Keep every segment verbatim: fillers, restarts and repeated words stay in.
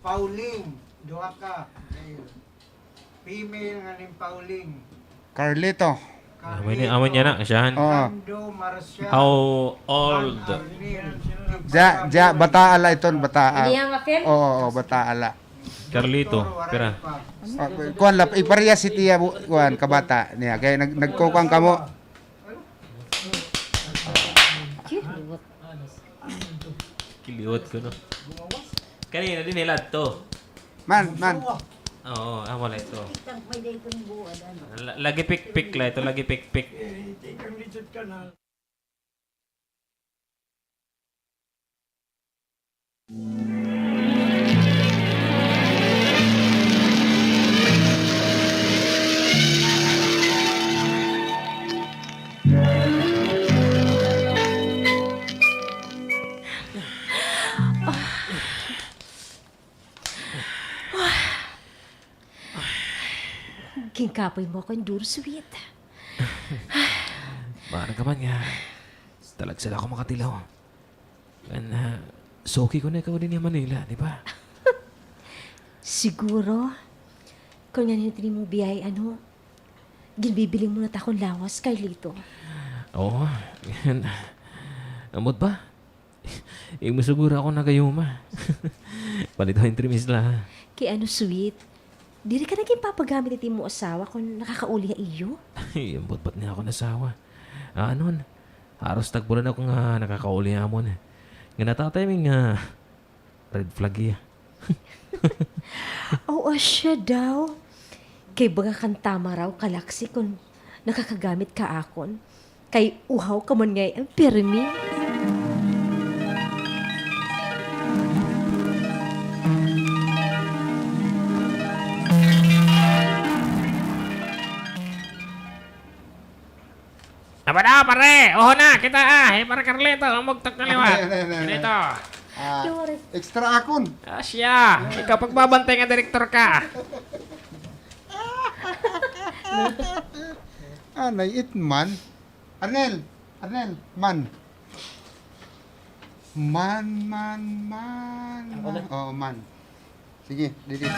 Pauling, duha ka male. Female nga name Pauling. Carlito. Amo ni, amo niya na, siya. Oo. Nando Marcial. How old? Arnel. Diya, diya, bataa la iton, bataa. Hindi yan ma-film? Oo, oo, bataa la. Carlito, pira? Ah, kuan la, iparehas it iya bu-, kuan, kabata niya. Kay nag-, nagkukuan kamo. Kiliwat ko, no? Kanina dinhi la ito. Man, man. Oo, amo la ito. La-, lagi pikpik la ito, lagi pikpik. Ginkapoy mo ako hin duro, sweet. Maaram ka man nga talagsa la ako makatilaw. Ngan, ah, suki ko na ikaw dinhi ha Manila, di ba? Siguro, kon nganhi it imo biyahe, ano, ginbibiling mo na it akon lawas, Carlito. Oo. Ambot ba? Imo siguro ako nagayuma. Palito hin trimis la, ha? Kay ano, sweet? Diri ka na ginpapagamit it imo asawa kon nakakauli ha iyo? Ay, ambot ba it akon asawa? Ah, ano, haros tagbulan ako nga nakakauli ha amon. Ngan natatay mi nga red flag hiya. Oo, siya daw. Kay baga kan tama raw kalaksi kon nakakagamit ka akon. Kay uhaw ka man ngay-an pirmi. Aba daw, pare! Uho na kita, ah! Hi Pare Carlito, umugtok na liwat. Ano, ano, ano, ano? Carlito. Ah, extra akon. Ah, siya. Ikaw pagbabantay nga direktor ka. Anay it man. Arnel! Arnel! Man! Man, man, man, man. Ako na. Oo, man. Sige, didi.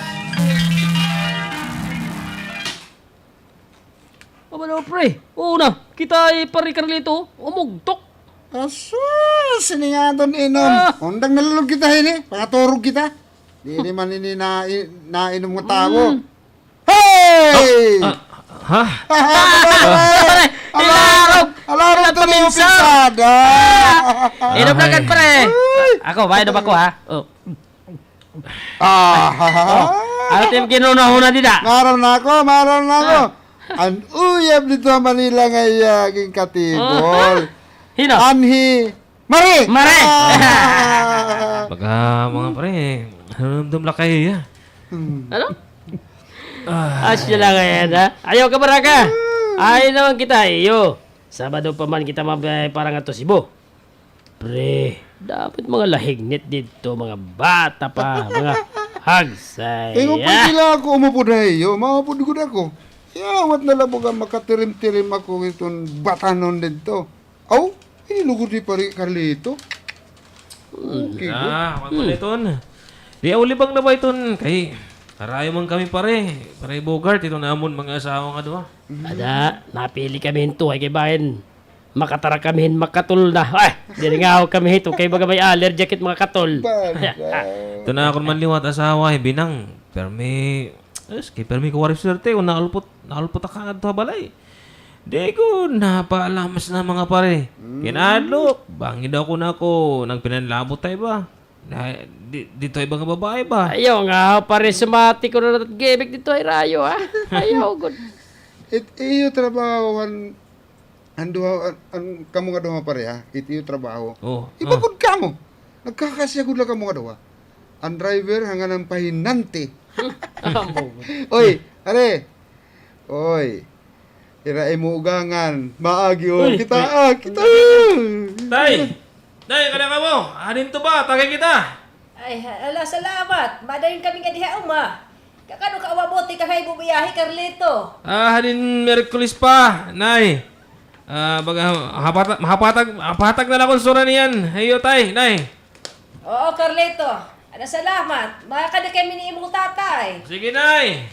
Aba daw, pre. Oo na. Kita hi Pare Carlito, umugtok. Asus, ini nga aton inom. Ah. Undang nalulog kita hini, pangaturog kita. Diri man ini na, nainom nga tawo. Mm. Hey! Oh, ah, ha? Pare, pare, pare. Alarm! Alarm! Alarm to mga pinsada! Ah! Inom na gad, pare. Uy! Ako, mainom ako, ha? Oh. Ah. Oh, ano it im ginhunahuna dida? Maaram na ako, maaram na ako. Ah. An uyab didto ha Manila nga iya ginkatibol. Hin-o? Anhi Mare! Mare! Ah! Baga, mga pare, naramdam la kay iya. Hmm. Ano? Ah. Asya la ngay-an, ha? Ayaw kabaraka. Hmm. Ayaw naman kita, iyo. Sabado pa man kita mabay para ngadto Cebu. Pre, dapat mga lahignit didto, mga bata pa, mga hagsay. Ingon pa sila ako, umupod ha iyo, maupod gud ako. Yawat na la baga makatirim-tirim ako iton batanon didto. Aw, ini lugod ni Pare Carlito. Okay, good. Ah, Carliton. Di, aw, libang na ba iton? Kay, karayo man kami, pare. Pare Bogart, iton amon mga asawa nga duha. Ada, napili kami hin tuhay kay bahin makatara kami hin makatol na. Ay, diri nga ako kami hito kay baga may allergy ak hit mga katol. Ito na akon man liwat asawa, eh, binang. Permi, es, kay permi ko waray swerte, o naulpot, naulpot ak ngadto ha balay. Di ko napalamas na mga pare. Mm. Kinadlok, bangin daw ako na ako, nagpinanlabot tayo ba? Na, di, dito iba nga babae ba? Ayaw nga, pare, sumati ko na na't gimik dito ay rayo, ha? Ayaw, gud. It iyo trabaho, an, an duha, an, an, kamo nga duha, pare, ha? It iyo trabaho. Oh, ibagod kamo. Nagkakasya gud la kamo nga duha. An driver, hangan an pahinante. Amo. Oy, are. Oy. Ira imo ugangan. Maagi, o. Uy, kita, uy. Ah, kita. Tay! Tay, kada kamo. Hadin to ba? Tagay kita. Ay, ha-, ala, salamat. Madayon kami nga diha, uma. Kakano ka umabuti ka kay bubiyahe, Carlito? Ah, hadin Miyerkules pa, Nay. Ah, baga, hapata-, mahapatag, mahapatag na la kon sura niyan. Hayo, Tay, Nay. Oo, Carlito. Ala, salamat. Makakadi kami ni imo tatay. Sige, Nay.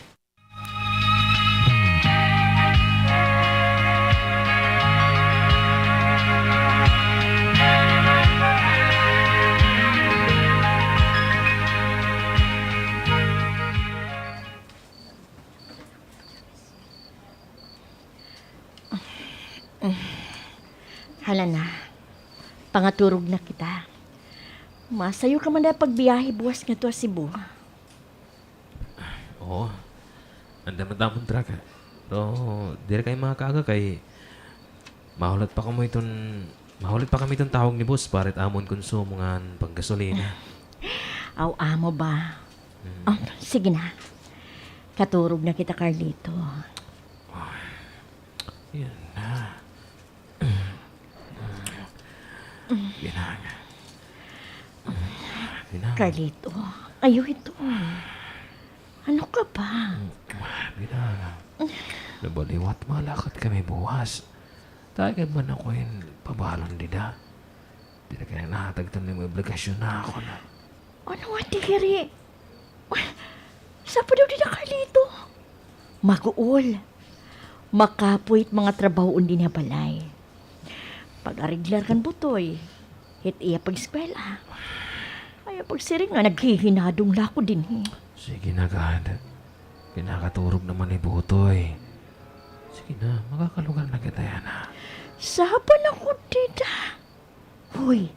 Hala na. Pangaturog na kita. Masayo ka man na pagbiyahe buwas ngadto ha Cebu. Oo. Andam na it amon truck. Pero diri kay makaaga kay mahulat pa kamo iton, mahulat pa kami iton tawag ni boss para it amon konsumo ngan panggasolina. Aw, amo ba? Mm. Oh, sige na. Katurog na kita, Carlito. Ay, yan na. Binang. Binang. Carlito, ayaw ito. Ano ka ba? Binang. Nabaliwat, malakat kami buwas. Tagan man ako hin pabalon dida. Diri kay nahatag iton mga obligasyon ha akon. Ano nga diri? Sapa daw dida, Carlito? Maguol. Makapoy it mga trabahoon dinhi ha balay. Pag-ariglar kan Butoy, hit iya pag-eskwela. Ayaw pagsiring nga naghihinadong la ako dinhi. Sige na gad. Kinakaturog naman ni Butoy. Sige na, makakalugar na kita yana. Sapa na ko dida? Hoy,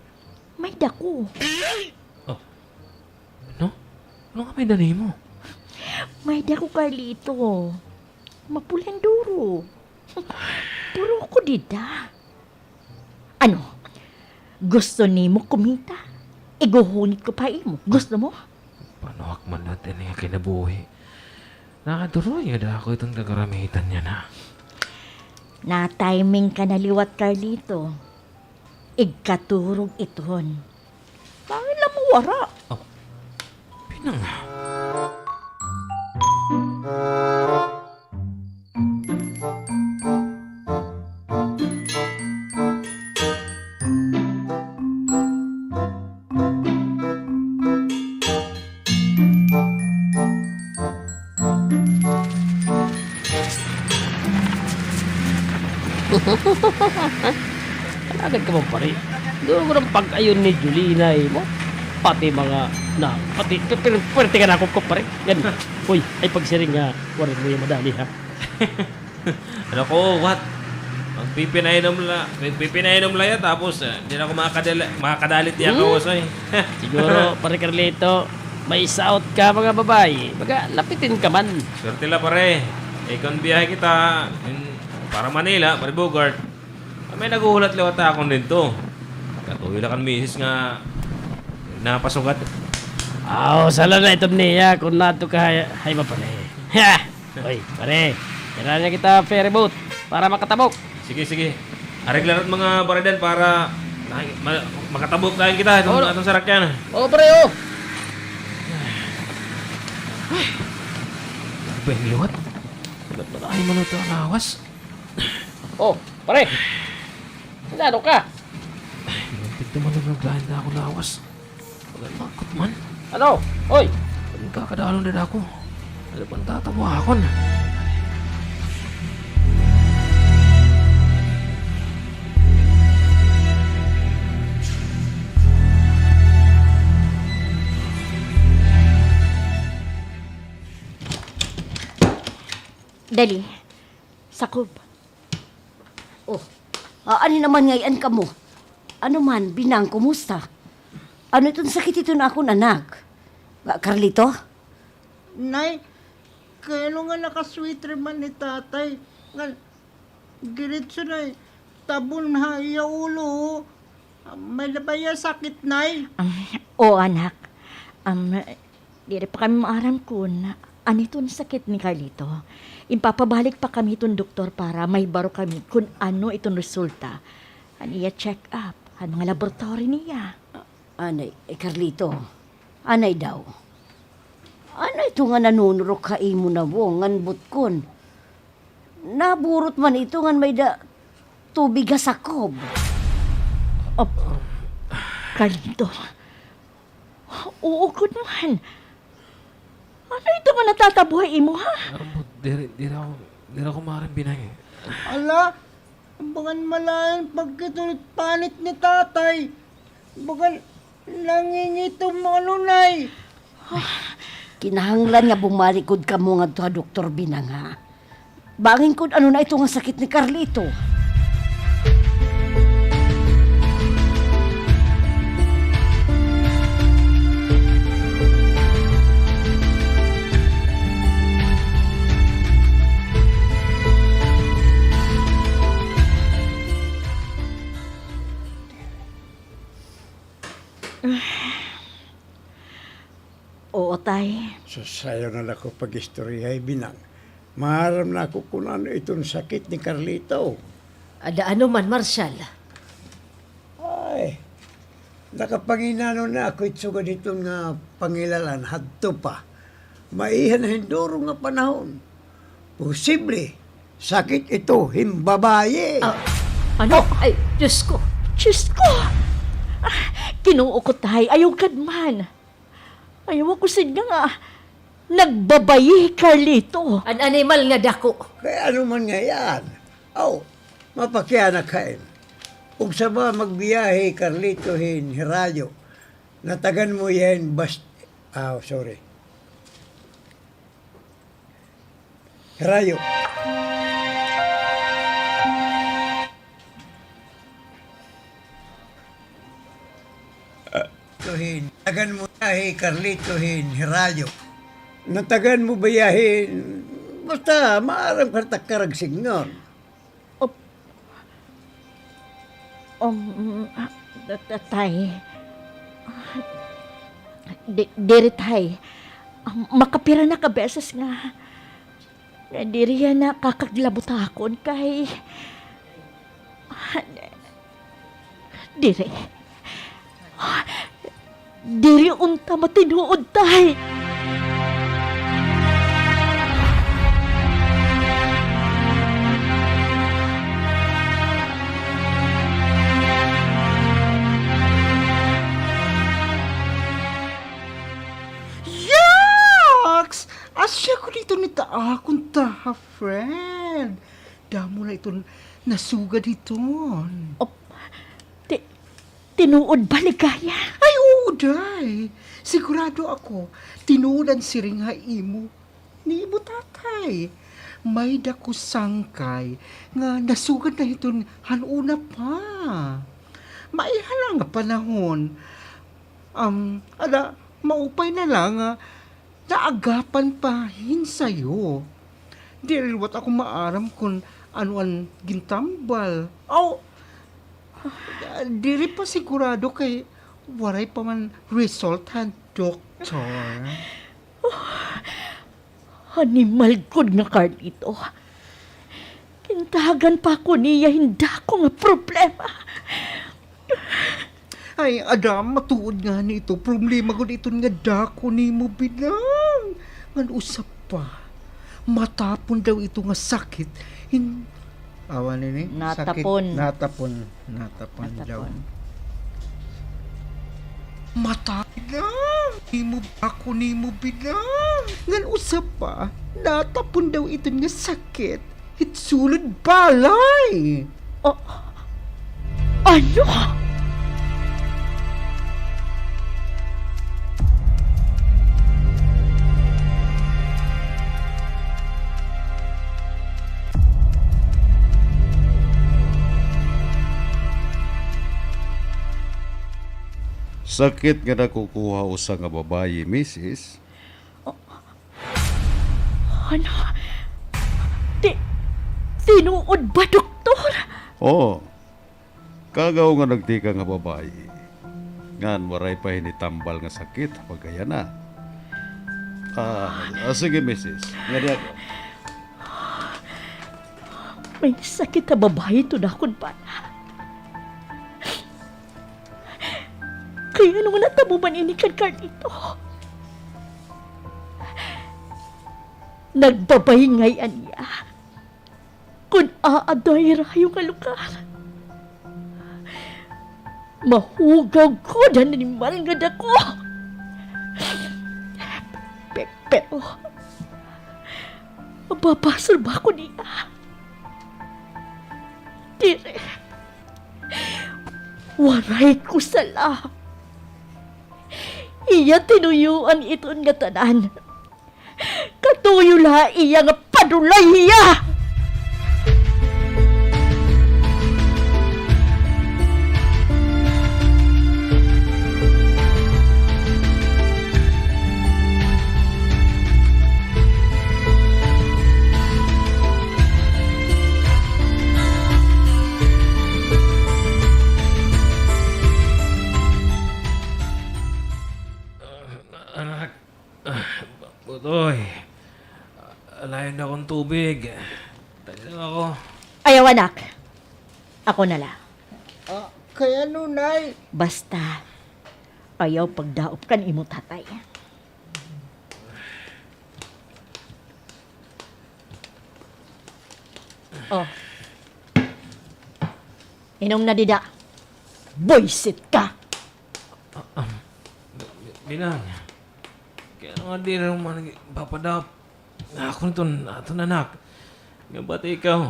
may-ada ko. Oh. Ano? Ano nga may-ada nimo? May-ada ko, Carlito. Mapula hin duro. Puro ko dida. Ano? Gusto nimo kumita? Iguhunit ko pa imo. Gusto mo? Panuhak man natin nga kinabuhi. Nakaduroy nga dako iton kagaramitan niya na. Na-timing ka na liwat, Carlito. Igkaturog iton. Lain la mawara. Oh. Pinang. Alagad ka man, pare. Duro ko nang pag-ayon ni Jolina, eh, mo. Pati mga na, pati, pi-, pi-, pwerte ka na ako, pare. Yan. Uy, ay pagsiring nga, waray mo yung madali, ha? Ano ko, what? Magpipinainom la, magpipinainom la yan, tapos, eh, di na ako makakadala-, makakadalit niya ako, hmm? Usoy. Siguro, pare Carlito, may saot ka, mga babayi. Baga, lapitin ka man. Swerte la, pare. Eh, kon biyahe kita, in, para Manila, pare Bogart, may naghuhulat liwat ha akon dinto. Katuyo la kan misis nga napasugat. Aw, sala na iton niya, kon nato ka hay, hay ba, pare? Ha! Oy, pare, tira na kita ferryboat para makatabok. Sige, sige. Aregla na it mga baridan para naki-, ma-, makatabok na kita iton, oo, aton sarakyan. Oo, pare, oo. Ay, ano ba yung liwat? Ba't ba tayo man ito ang lawas? Oh, pare. Nagano ka? Ay, muntik naman na naglain na ako lawas. Pagkakot man. Ano? Hoy! Pagkakadalon na ako. Ano pang tatawakon? Dali. Sakob. Oh, ah, ano naman ngay-an kamo? Ano man, Binang, kumusta? Ano iton sakit iton akon anak? Ah, Carlito? Nay, kay ano nga nakasweater man ni tatay? Nga, diretso na eh. Tabon ha iya ulo, oh. May-ada ba iya sakit, Nay? Um, oo, anak. Um, diri pa kami maaram kon ano iton sakit ni Carlito. Impapabalik pa kami hiton doktor para mahibaro kami kon ano iton resulta han iya check-up, han mga laboratory niya. Anay, eh, Carlito, anay daw. Ano ito nga nanunurok ha imo nawong ngan butkon? Naburot man ito ngan may-ada tubig ha sakob. Op, Carlito, Oo gud man. Ano ito nga natatabo ha imo, ha? Ambot, diri, diri ako, diri ako maaram, Binang, eh. Hala, bagan malain pagkatulit panit ni Tatay. Bagan nangingitom mo, ano, Nay? Kinahanglan nga bumalik gud kamo ngadto ha doktor, Binang, ha. Bangin kun ano na ito nga sakit ni Carlito. Oo, Tay. Sus, ayaw na la ko pag-istoryahay, Binang. Maaram na ako kun ano iton sakit ni Carlito. Ada ano man, Marshal? Ay, nakapanginano na ako it sugad hiton nga pangilalan hadto pa. Maiha na hin duro nga panahon. Posible, sakit ito hin babaye. Ah, ano? Ay, Diyos ko. Diyos ko! Ah, Ginoo ko, Tay, ayaw gad man. Ayaw ako sidnga nga nagbabaye hi Carlito. An animal nga dako. Kay ano man ngay-an? Aw, mapakiana ka, em. Ugsa ba magbiyahe hi Carlito hin hirayo, natagan mo hiya hin bas-, ah, sorry. Hirayo. Tuhin, tagan mo hiya hi Carlito hin hirayo. Natagan mo ba hiya hin, basta maaram ka ta karag sidngon. Op-, um, ah, ta-, ta-, tay. Di-, diri, tay. Ah, makapira na ka beses nga, nga diri hiya nakakaglabot ha akon kay, diri. Diri unta matinuod, tay. Yaks! Asya ko dito ni ta akon ta, ha, friend. Damo na iton nasugad hiton. Op, ti-, Tinuod ba, Ligaya? Ay, oo, day. Sigurado ako, tinuod an siring ha imo ni imo tatay. May dako sangkay nga nasugad na hiton han una pa. Maiha la nga panahon. Am, ada, maupay na la nga naagapan pa hin sayo. Diri liwat ako maaram kon ano an gintambal. Aw, diri pa sigurado kay waray pa man result han doktor. Animal gud nga Carlito. Gintagan pa ako niya hin dako nga problema. Ay, ada, matuod ngani ito. Problema gud iton nga dako nimo, Binang. Ngan usa pa, matapon daw ito nga sakit hin, awa nini? Sakit. Natapon. Natapon. Natapon daw. Natapon. Matapon daw imo, dako nimo, Binang. Ngan usa pa, natapon daw iton nga sakit hit sulod balay. A-, ano? Sakit nga nakukuha usa nga babayi, misis. Ano? Ti-, tinuod ba, doktor? Oo. Kagaw nga nagtikang ha babayi. Ngan waray pa hini tambal nga sakit ha pagkayana. Ah, ah, sige, misis. Ngadi ako. May sakit ha babayi ito, dakon pa. Kay ano nga natabo man ini kan Carlito? Nagbabayi ngay-an hiya kon aada ha hirayo nga lugar. Mahugaw gud an animal nga dako. Pe-, pero, mapapasol ba ako niya? Diri. Waray ko sala. Iya tinuyoan iton ngatanan. Katuyo la iya nga padulay hiya! Anak, ah, Butoy, alayon akon tubig. Tagsa ako. Ayaw, anak. Ako na la. Ah, kay ano, Nay? Basta, ayaw pagdaop kan imo tatay. Oh. Inom na dida. Buwisit ka. Ah, ah, Bi-, Binang. Kay ano nga diri man nagpapadap? Ako niton aton anak. Nga pati ikaw.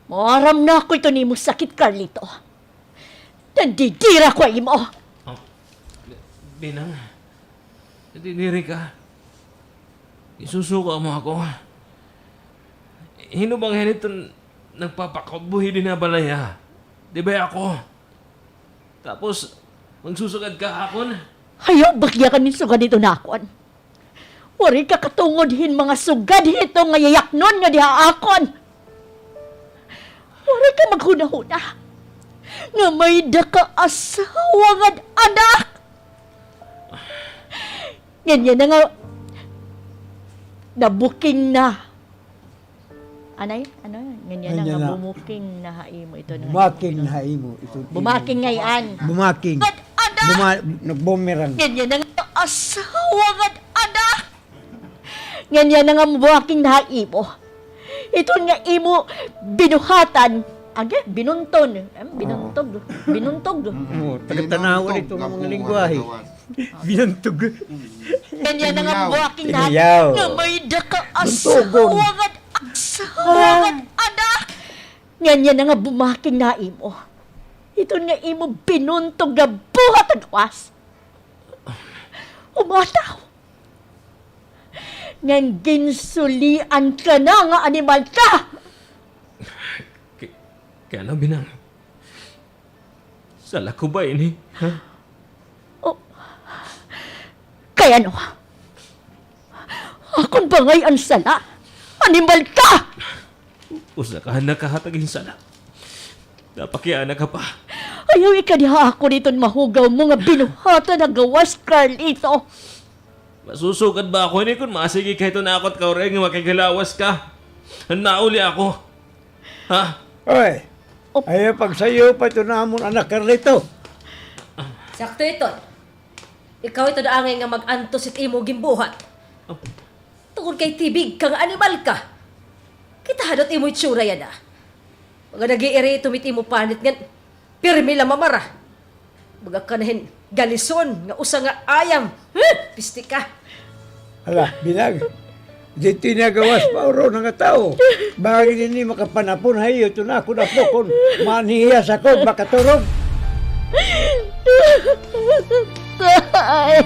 Maaram na ako iton imo sakit, Carlito. Nandidiri ako ha imo. Oh, Bi-, Binang. Nandidiri ka. Isusuka mo ako. Hin-o ba ngani iton nagpapakabuhi dinhi ha balay, ha? Di ba ako? Tapos, magsusugad ka ha akon? Ayaw bagyakan hin sugad hito ha akon. Waray ka katungod hin mga sugad hito nga yayaknon nga dinhi ha akon. Waray ka maghunahuna nga may-ada ka asawa ngan anak. Ngan yana nga nabuking na. Anay? Ano? Ngan yana nga bumuking na ha imo iton nga. Bumaking na ha imo iton. Bumaking ngay-an. Bumaking. Ngan yana nga asawa ngan anak. Ngan yana nga bumaking na ha imo iton nga imo binuhatan. Agi, binunton. Em, binuntog. Binuntog. Oo, taga-Tanawan ito nga mga lengguwahe. Binuntog. Ngan yana nga bumaking na ha imo nga may-ada ka asawa ngan anak. Ngan yana nga bumaking na ha imo iton nga imo binuntog nga buhat ha gawas. Umataw. Ngan ginsulian ka na nga animal ka! Kay, kay ano, Binang? Sala ko ba ini? Ha? Oh. Kay ano? Akon ba ngay-an sala? Animal ka! Usa ka nakahatag hin sala. Napakiana ka pa. Ayaw ikadiha ako niton mahugaw mo nga binuhatan ha gawas, Carlito. Masusugad ba ako ini kon masigi ka hiton akon kauray nga makighilawas ka? Nauli ako. Ha? Oy, ayaw pagsayo pa ito namon anak, Carlito. Sakto ito. Ikaw ito da angay nga mag-antos hit imo ginbuhat. Tungod kay tibig ka nga animal ka. Kita hadot imo itsura yana. Mga nag-iiri ito mit imo panit ngan pirmi la mamara. Baga ka na hin galison nga usa nga ayam. Huh! Pisti ka. Hala, Binang. Didto ini ha gawas, pauron nga tawo. Bangin ini makapanapon ha iyo, ito na ako na po kon manihiyas ako, makaturog. Tay!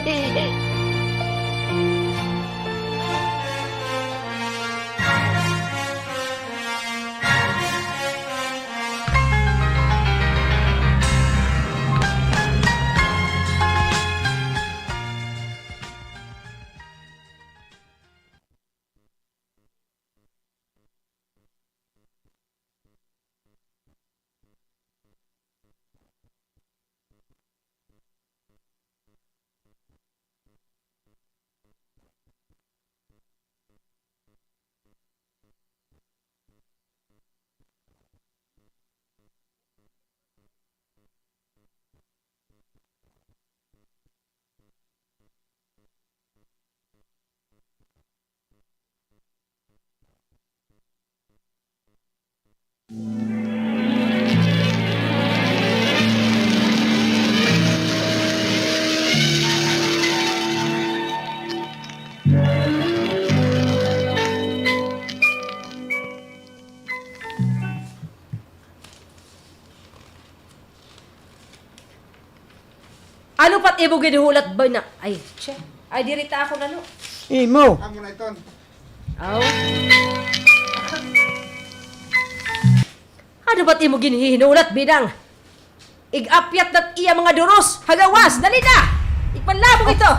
Imo ginhulat ba na? Ay, siya. Ay, diri ta ako na, no? Imo. Amo na iton. Aw. Ano ba't imo ginhihinulat, Binang? Ig-apyat na't iya mga duros. Hagawas, dali na! Igpanlabog ito!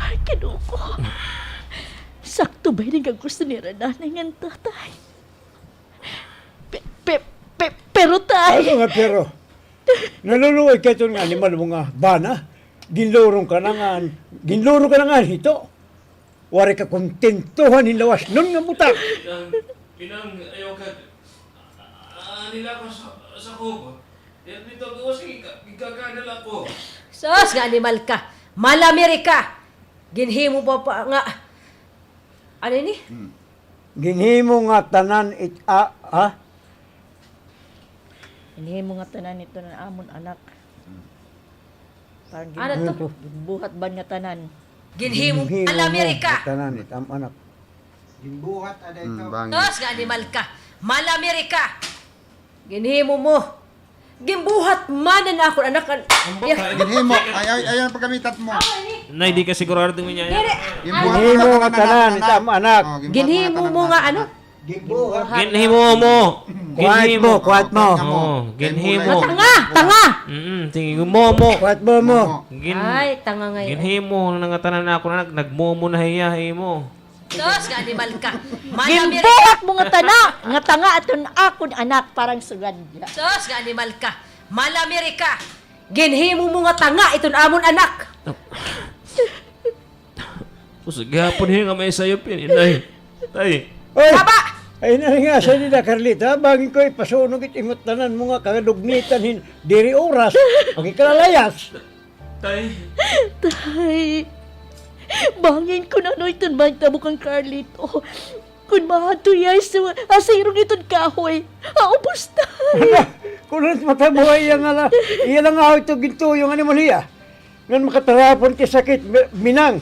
Ay, Ginoo ko. Sakto ba ini nga gusto nira nanay ngan tatay? Pe-, pe-, pe-, pero, tay. Ano nga pero? Naluluoy ka iton nga animal mo nga bana. Ginlurong ka na nga, ginlurong ka na nga hito. Waray ka kontentuhan hin lawasnon nga buta. Binang, Binang, ayaw ka. Ah, nila ako sa, sa kubo. Yan dito, gawas, ika-, ikakadala ko. Sus, nga animal ka. Malamiri ka. Ginhimo pa, pa nga. Ano ini? Hmm. Ginhimo nga tanan it-, a, ha? Ginhimo nga tanan iton amon anak. Parang gin-, ano to? Ginbuhat ba nga tanan? Ginhimo, ginhimo mo nga tanan it am anak. Ginbuhat ada ito. Hmm, bangin. Sus, nga animal ka. Malamiri ka. Ginhimo mo. Ginbuhat man an akon anak. Ginhimo. Ay, ay, ay, an pagkamitat mo. Nay, di ka sigurado mo niya. Diri. Ginbuhat mo nga tanan it am anak. Oh, ginbuhat mo nga tanan it am anak. Ginhimo mo. Kuwat mo, kuwat mo. Oo, ginhimo. Tanga, tanga. Mm, sige, mo, mo. Kuwat mo, mo. Ay, tanga ngay-an. Ginhimo na nga tanan akon anak, nagmomo na hiya, himo. Sus, nga animal ka. Ginbuhat mo nga tana, nga tanga iton akon anak, parang sugad niya. Sus, nga animal ka. Malamiri ka. Ginhimo mo nga tanga iton amon anak. Tapos gihapon hiya nga may sayop ini, inay. Tay. Oy! Baba! Ay, nari nga sa nila, Carlita, bangin ko ipasunog it imo tanan mo nga kadugnitan hin diri oras. Pagkikalalayas. Tay. Tay. Bangin kon ano iton mahitabo kan Carlito. Kon mahadto hiya sa asirong iton kahoy. Aubos, tay. Ano? Kon ano mahitabo hiya nga la, iya la nga ito gintuyo nga animal hiya. Ngan makatarapon ti sakit, mi-, Binang.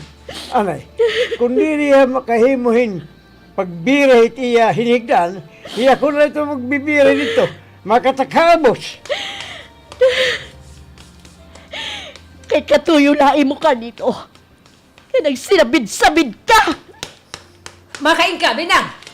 Anay, kon diri hiya makahimo hin pagbira hit iya hinigdan, hiya kon ano ito magbibira didto. Makatakabos. Kay katuyo la imo, Carlito. Kay nagsinabid-sabid ka! Makain ka, Binang!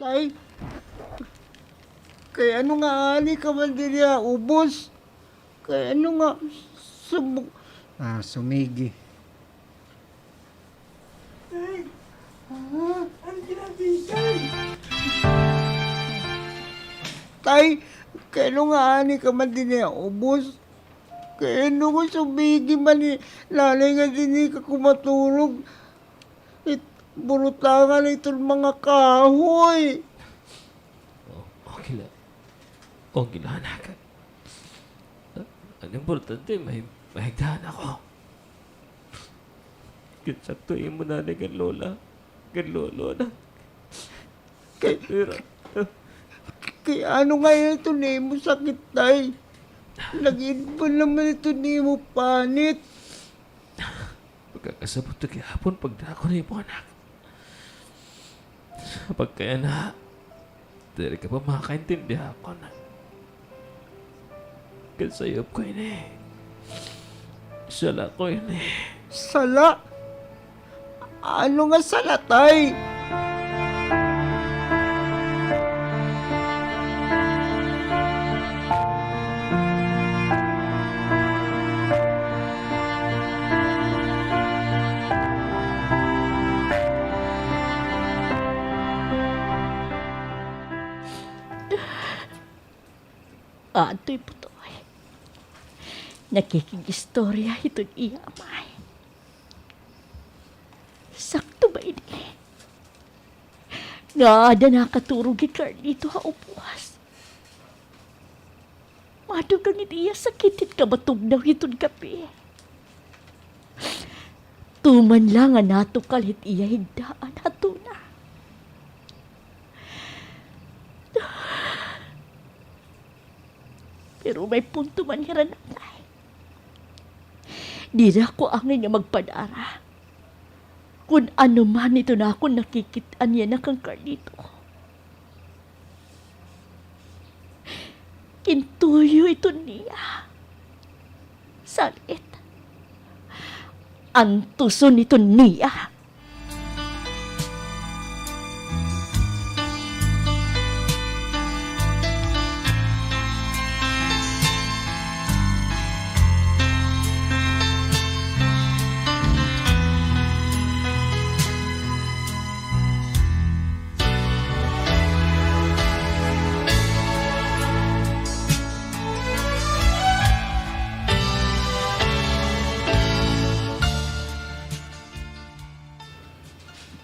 Tay, kay ano nga ani ka man diri ha ubos? Kay ano nga subok? Ah, sumigi. Tay, ah, ano ginatitay? Tay, kay ano nga ani ka man diri ha ubos? Kay ano nga sumigi man ni nanay nga diri ka kumaturog? It, burutangan iton mga kahoy. Oh, okay la. Okay la, anak. An importante, may, mahigdaan ako. Ginsakto imo nanay ngan lola. Ngan lolo na. Kay, kay ano nga iton imo sakit, tay? Nag-iba naman iton imo panit. Pagkakasabot to gihapon pagdako nimo, anak. Pagkayana, diri ka pa makaintindi ha akon. Kasayop ko ini. Sala ko ini. Sala? Ano nga sala, tay? Adtoy Putoy. Nakikig-istorya hiton iya amay. Sakto ba ini? Nga ada nakaturog hi Carlito ha ubos. Madugang it iya sakit hit kabatog daw hiton gab-i. Tuman la nga natukal hit iya higdaan hadto na. Pero may punto man hira nanay. Diri ako angay nga magpadara kon ano man iton akon nakikit-an yana kan Carlito. Gintuyo iton niya. Salit, antuson iton niya.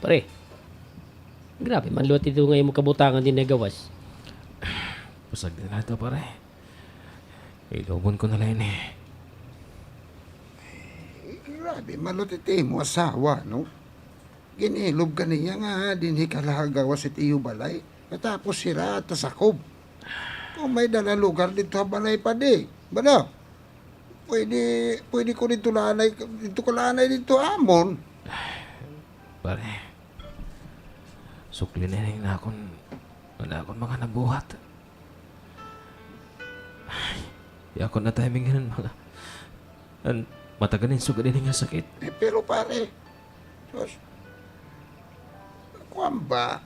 Pare, grabe man liwat ito nga imo kabutangan dinhi ha gawas. Pasagdi na la ito, pare. Ilubon ko na la ini. Grabe man liwat it imo asawa, no? Gin-ilob ka niya nga dinhi ka la ha gawas hit iyo balay. Katapos hira ta sakob. Kon may-ada la lugar didto ha balay, padi. Bala. Pwede, pwede ko didto la anay, didto ka la anay didto ha amon. Pare, sukli na ini nga akon, nga akon mga nabuhat. Ay, di ako na timing nga mga, an, matagan hin sugad ini nga sakit. Eh, pero pare, sus, kuan ba?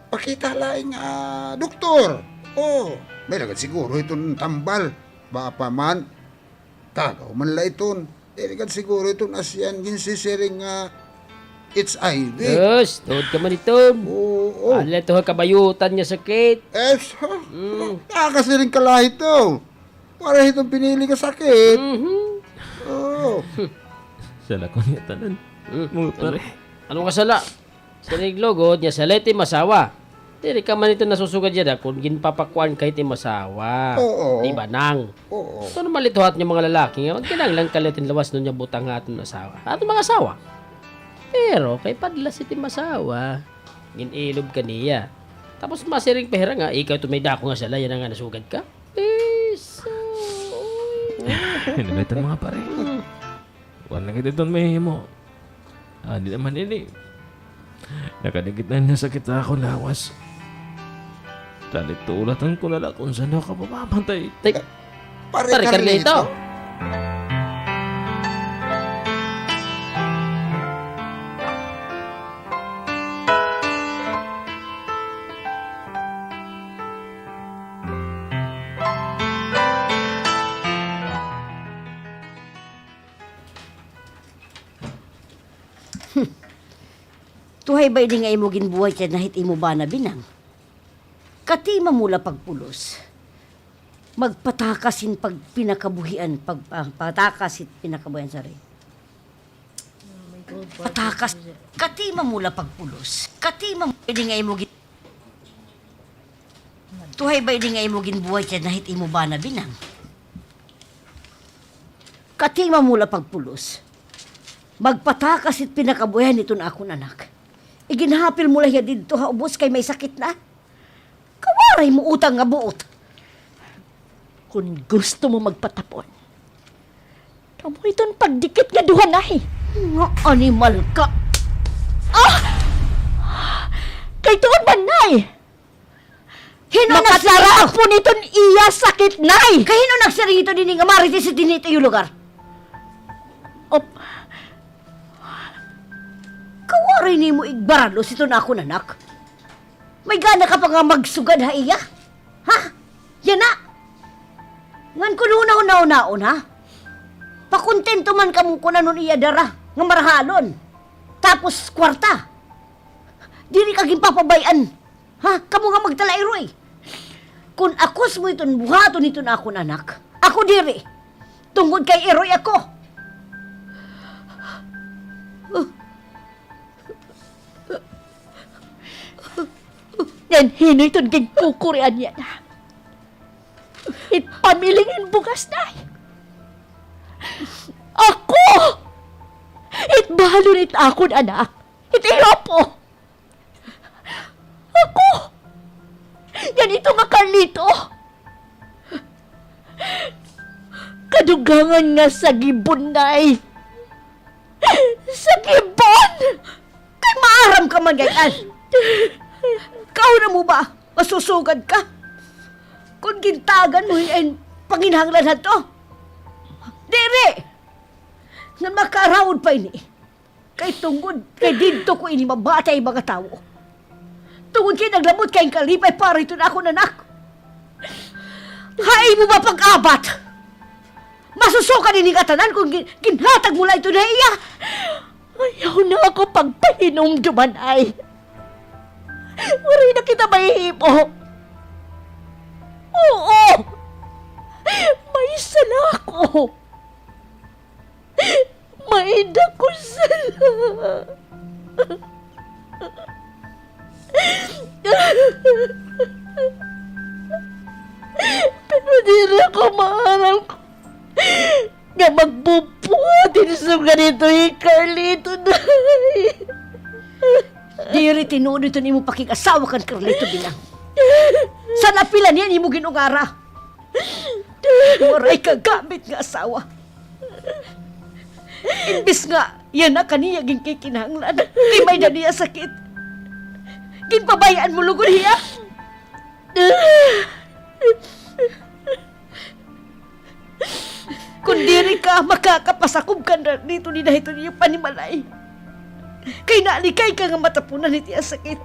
Pakita la hin, ah, doktor. O, may-ada gad siguro iton tambal. Baka pa man, tagaw man la iton. Diri gad siguro iton asya an ginsisiring nga H I V. Sus, tuod ka man iton. Oo. Ala ito ha kabayutan nga sakit. Eh, sus. Mm. Nakakasiring ka la hito. Para hiton pinili nga sakit. Mhm. Oo. Sala ko niya tanan. Mm. Mga pare. Ano nga sala? Siring lugod nga sala it im asawa. Diri ka man ito nasusugad yana kon ginpapakuan ka hit im asawa. Oo. Di ba, Nang? Oo. Normal ito ha aton nga mga lalaki nga magkinahanglan ka liwat hin lawas nuon nga butang ha aton asawa. Ha aton mga asawa. Pero kay padlas it im asawa, gin-ilob ka niya. Tapos masiring pa hira nga ikaw ito may dako nga sala yana nga nasugad ka. Iso, uy. Hinalitan, mga pare. Mm. Wala na kita iton mahimo. Adi naman ini. Nakadikit na nga sakit ha akon lawas. Talitulatan ko na la kon san-o ka mamamatay. Tay, Pare Pare Carlito. Carlito. Tuhay ba ini nga imo ginbuhat yana hit imo bana, Binang? Katima mo la pagpulos. Magpatakas hin pag-, pinakabuhian, pag-, ah, patakas hin pinakabuhian, sorry. Patakas. Katima mo la pagpulos. Katima mo ini nga imo gin-, Tuhay ba ini nga imo ginbuhat yana hit imo bana, Binang? Katima mo la pagpulos. Magpatakas hit pinakabuhian hiton akon anak. Iginhapil mo la hiya didto ha ubos kay may sakit na. Kawaray mo utang nga buot. Kon gusto mo magpatapon, kamo iton pagdikit nga duha, Nay. Nga animal ka. Ah! Kay tuod man, Nay. Hin-o nagsiring hito? Makatarapon iton iya sakit, Nay. Kay hin-o nagsiring hito dinhi nga marites dinhi ha iyo lugar? Op. Kawaray nimo igbaralos iton akon anak. May gana ka pa nga magsugad ha iya? Ha? Yana? Ngan kun hunahunaon, ha? Pakontento man kamo kun ano an iya dara nga marahalon. Tapos kwarta. Diri ka ginpapabay-an. Ha? Kamo nga magtalairoy. Kun akos mo iton buhaton hiton akon anak, ako diri. Tungod kay iroy ako. Ngan hin-o iton ginkukurian niya na? It pamiling hin bugas, Nay. Ako! It balon it akon anak. It iyo apo. Ako! Ngan ito nga Carlito! Kadugangan nga sagibon, Nay. Panggayan. Kauna mo ba? Masusugad ka? Kon gintagan mo hiya hin panginahanglan hadto? Diri! Ngan makaraod pa ini. Kay tungod kay didto ko ini mabati ha mga tawo. Tungod kay naglabot kay kalipay para hiton akon anak. Ha imo ba pag-abat? Masusugad ini ngatanan kon gin-, ginhatag mo la ito ha iya. Ayaw na ako pagpahinumduman, ay. Waray na kita mahihimo. Oo. May sala ako. May dako sala. Pero diri ako maaram nga magbubuhat hin sugad hito hi Carlito, day. Diri tinuod iton imo pakig-asawa kan Carlito, Binang. San apil la niya an imo gin-ungara. Waray ka gamit nga asawa. Imbis nga yana ka niya ginkikinahanglan, kay may-ada niya sakit, ginpabay-an mo lugod hiya. Kon diri ka makakapasakob kan Carlito dida hiton iyo panimalay, kay nalikay ka nga matapunan hit iya sakit.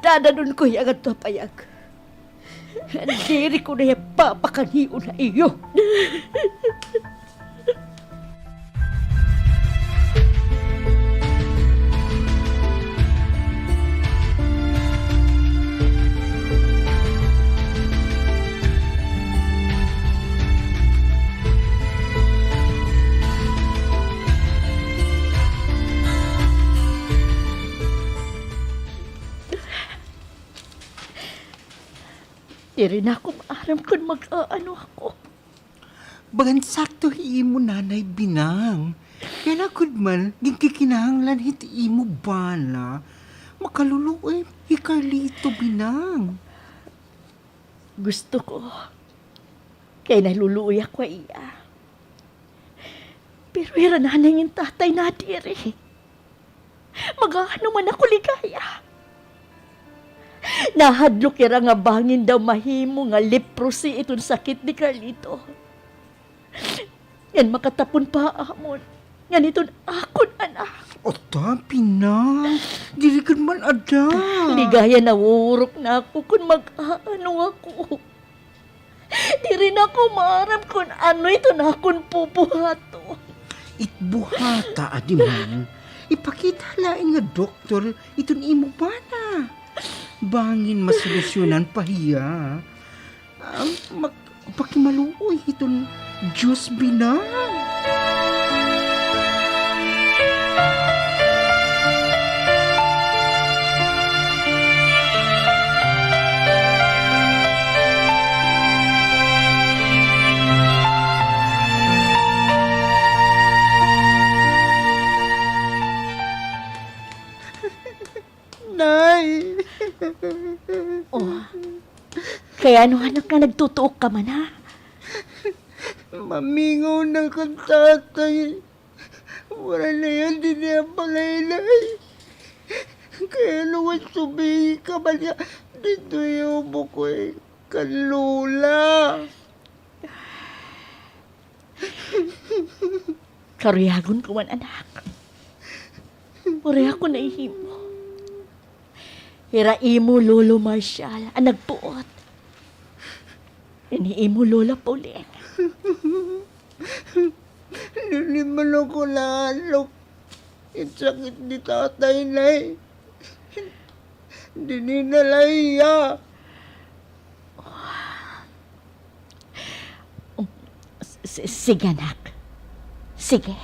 Dadad-on ko hiya ngadto ha payag. Diri ko na hiya papakanion ha iyo. Diri na ako maaram kon mag-aano ako. Bagan sakto hi imo nanay, Binang. Kay an-o gud man ginkikinahanglan hit imo bana, makaluluoy hi Carlito, Binang. Gusto ko kay naluluoy ako ha iya. Pero hira nanay ngan tatay nadiri. Mag-aano man ako ligaya? Nahadlok hira nga bangin daw mahimo nga leprosy iton sakit ni Carlito. Ngan makatapon pa ha amon ngan iton akon anak. Ata, Binang, diri gud man ada. Ligaya, nawurok na ako kon mag-aano ako. Diri na ako maaram kon ano iton akon bubuhaton. It buhata, adi man. Ipakita lain nga doktor iton imo bana. Bangin masolusyonan pa hiya. Ah, mag-, pakimaluoy hiton Diyos, Binang. Nay! Oh. Kay ano, anak, nga nagtutuok ka man, ha? Mamingaw na kan tatay. Waray na hiya dinhi ha balay, Nay. Kay ano nga subihi ka man nga didto iubo ko, eh, kan Lola. Karuyagon ko man, anak. Waray ako nahihimo. Hira imo Lolo Marshall an nagbuot. Ini imo Lola Pauline. Diri man ako nahadlok. It sakit ni Tatay, Nay. Dinhi na la hiya. S-, s-, sige, anak. Sige.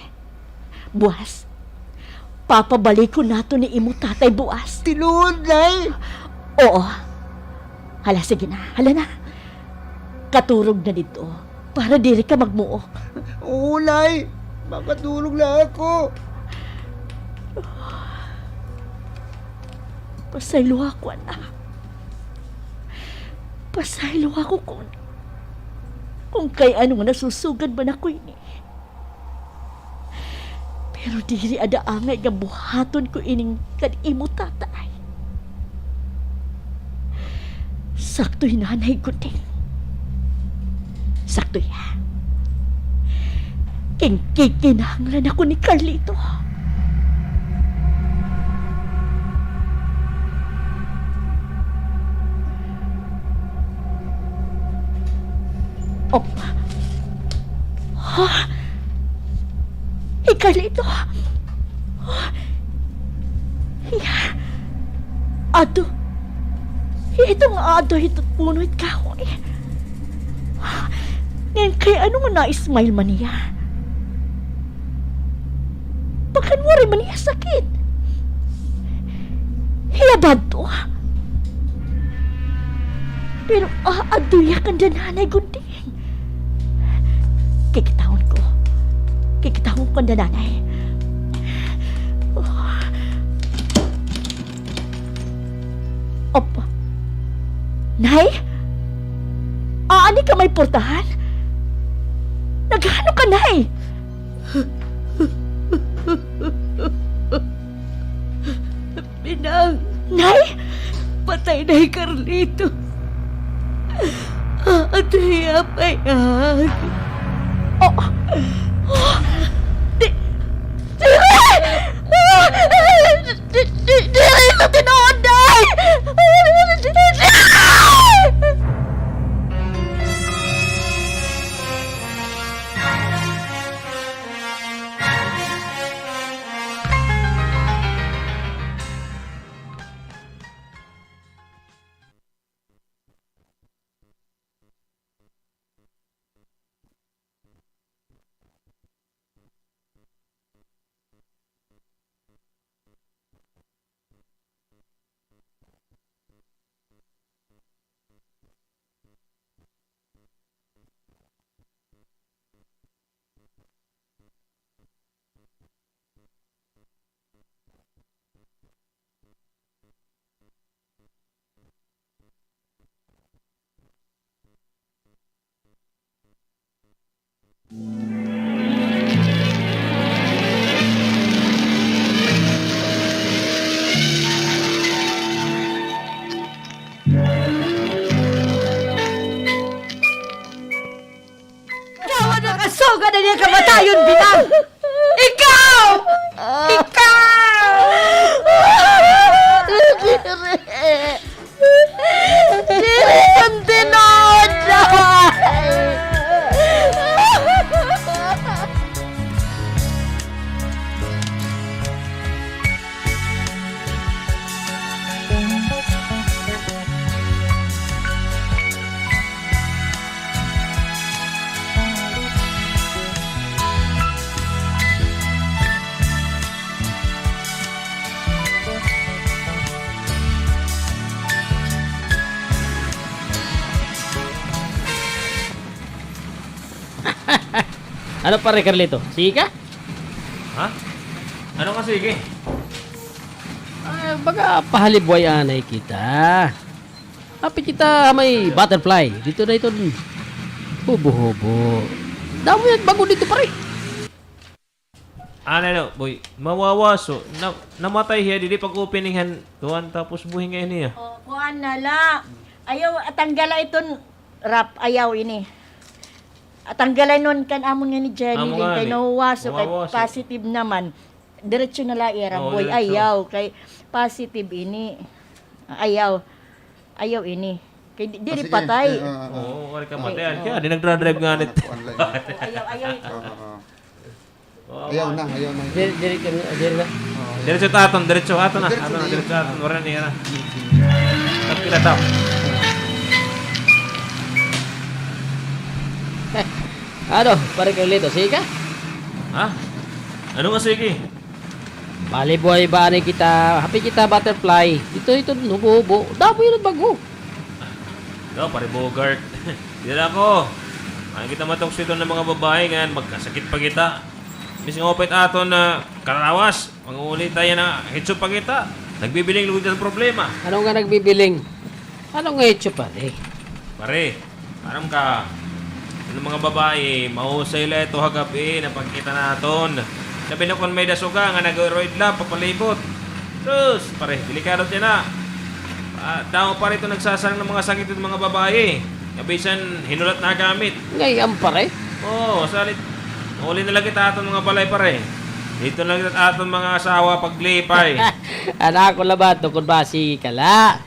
Buwas, papabalikon naton ni imo tatay buwas. Tinuod, Nay? Oo. Hala, sige na. Hala na. Katurog na didto para diri ka magmuok. Oo, Nay. Makaturog na ako. Pasayloa ako, anak. Pasayloa ako kon, kon kay ano nga nasusugad man ako ini. Pero diri ada angay nga buhaton ko ini kan imo tatay. Sakto hi Nanay Gunding. Sakto hiya. Ginkikinahanglan ako ni Carlito. Oh. Ha? Hi Carlito. Hiya. Adto. Hiya ito nga adto hit puno hit kahoy. Ngan kay ano nga na-smile man hiya? Bagan waray man hiya sakit. Hiya ba adto? Pero, ah, adto hiya kanda Nanay Gunding. Kikitahon ko. Kikitahon ko kanda Nanay. Opo. Nay? Aani ka may purtahan? Naghaano ka, Nay? Binang. Nay? Patay na hi Carlito. Adto hiya payag. Oh. Oh. Di, diri! Di, di, diri ito tinuod, Nay! Ikaw an nakasugad han iya kamatayon, Binang! Ikaw! Ikaw! Diri! Diri an tinuod! Ano, pare Carlito? Sige ka? Ha? Ano nga sige? Ay, baga pahalibway anay kita. Hapit kita ha may butterfly. Didto na iton hubo-hubo. Damo yan, bag-o didto, pare. Ano, ano, boy? Mawawaso. Na, namatay hiya didi pag-opening han kuan, tapos buhi ngay-an hiya. O, kuan na la. Ayaw, ah, tanggala iton wrap. Ayaw ini. Ah, tanggala iton kan amon nga ni Jenny. Amo din nga kay ni, nawawaso, kay mawawaso. Positive naman. Diretso na la ira, boy. Oo, diretso. Ayaw, kay positive ini. Ayaw. Ayaw ini. Kay di, diri patay. Ah, sige. Eh, ah, ah. Oo, wala ka patay. Ay, oo. Kaya di nagdra-drive nga nit. Ayaw, ayaw ito. Oo, oo. Ayaw na, ayaw na. Diri, diri, diri na. Oo. Diretso ta aton, diretso aton na. Diretso na, diretso aton. Wala na niya na. Tagpila ta. Ano, pare Carlito, sige ka? Ha? Ano nga sige? Bali, buhay ba, ano kita? Happy kita, butterfly. Dito, ito, hubo-hubo. Damo yun ang bago. Ikaw, pare Bogart. Dira ko. Ay, kita matukso ito ng mga babae, nga magkasakit pa kita. Imbis nga upit aton nga kararawas, manguli ta yana, hitso pa kita. Nagbibiling lugod kita problema. Ano nga nagbibiling? Ano nga hitso pa, eh? Pare, aram ka, an mga babae, mahusay la ito ha gab-i, napakita naton. Labi na kon may-ada suga nga nag-uroidlap papalibot. Sus, pare, delikado tiyan na. Ah, damo, pare, ito nagsasarang ng mga sakit ito, mga babaye. Nga bisan hinulat na gamit. Ngay-an, pare? Oo, salit. Uli na la kita ha aton mga balay, pare. Didto na la kita ha aton mga asawa paglipay. An ako la ba, tukod ba, sige ka la.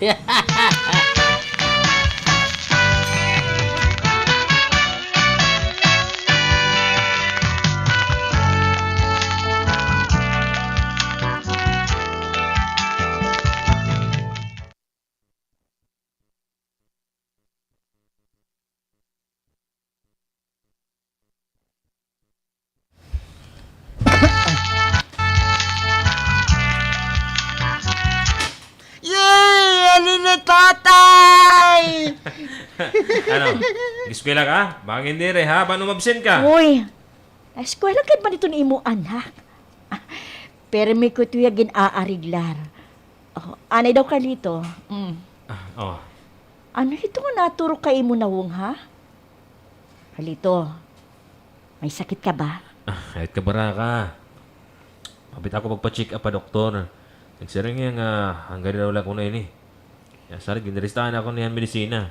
Yay! Ano na, tatay? Ano? Nag-eskwela ka? Bangin diri, ha? Bangin umabsent ka? Uy, eskwela gad man iton imo anak. Pirmi ko ito iya gin-aariglar. Oh, anay daw, Carlito. Mm. Ah, oh. Ano ito nga naturo ka imo nawong, ha? Carlito, may sakit ka ba? Ah, kahit kabaraka. Hapit ako magpa-check up ha doktor. Nagsiring hiya nga hanggadan daw la kuno ini. Kay salit, ginrestahan ako niyan medisina.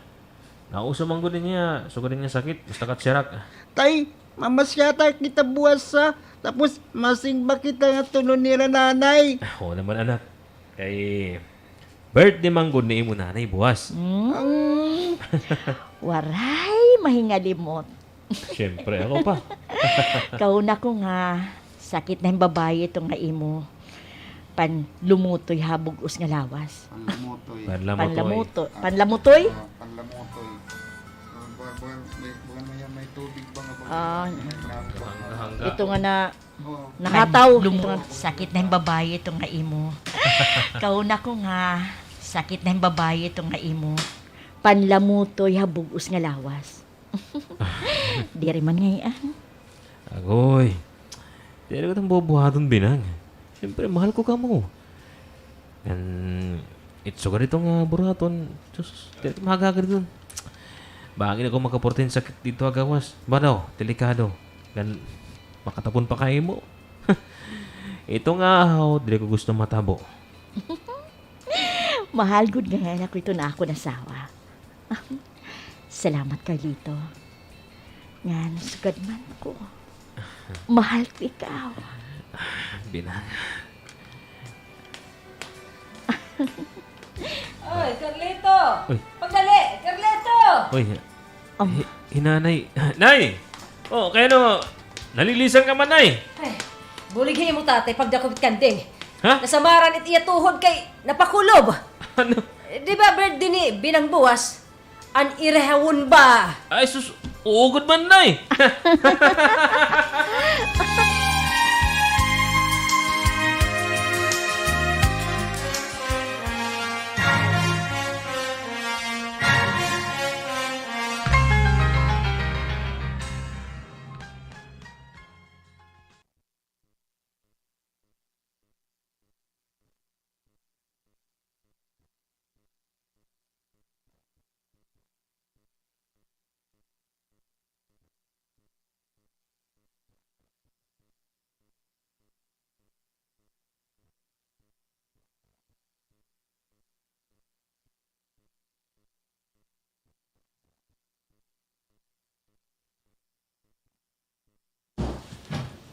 Nauso man gud niya, sugad niya sakit, basta katsirak. Tay, mamasyada kita buwas, ha? Tapos masimba kita ngadto nira nanay. Ah, oo naman, anak. Kay birthday man gud ni imo nanay buwas. Hmm? Waray mahingalimot. Siyempre, ako pa. Kahuna ko nga sakit na hin babaye ito nga imo panlumutoy ha bug-os nga lawas. Panlamutoy. Panlamutoy. Panlamuto-, panlamutoy? Ah, panlamutoy. Ah, baga, baga, may, baga may, may tubig ba nga baga? Ah. Hangga-hangga. Ito nga na, oo. Nahataw. Ito nga, sakit na hin babaye ito nga imo. Kahuna ko nga sakit na hin babaye ito nga imo panlamutoy ha bug-os nga lawas. Diri man ngay-an. Agoy. Diri ko iton bubuhaton, Binang. Siyempre, mahal ko kamo. Ngan it sugad ito nga buruhaton, sus, diri ko mahagagad iton. Bangin ako makaporte hin sakit didto ha gawas. Ba daw, delikado. Ngan makatapon pa kay imo. Ito nga ahaw, diri ko gusto matabo. Mahal gud ngay-an ako iton akon asawa. Salamat, Carlito. Ngan sugad man ko. Mahal ko ikaw. Binang. Oy, Carlito! Uy. Pagdali! Carlito! Uy, um, hi-, hi Nanay. Nay! Oh, kay ano, nalilisan ka man, Nay? Ay, bulig ha imo tatay pagdakop it kanding. Ha? Nasamaran it iya tuhod kay napakulob. Ano? Eh, di ba birthday ni Binang buwas? An irahawon ba? Ay, sus, oo gud man, Nay.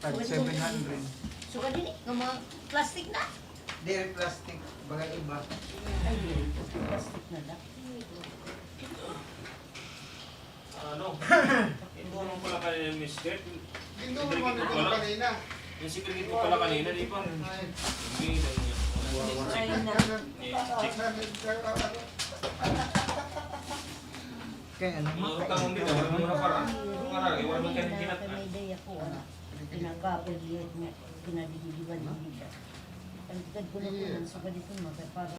Tag seven hundred. Sugad ini, nga mga plastic na. Diri plastic, baga iba. Ay, diri. Plastic na la. Ano? Ito naman pala kanina, mister. Ito naman ito kanina. Yung secret ko pala kanina, di ba? Ay. Hindi, hindi. Ay, na. Eh, check. Kay ano? Ang utang mo din, wala mo na para. Para, wala mo kaya kinat-, ah. May day ako, ah. Pinagkapag-iit niya, pinadidiwan niya. Ang gad ko na po, ang sugad ito, mga para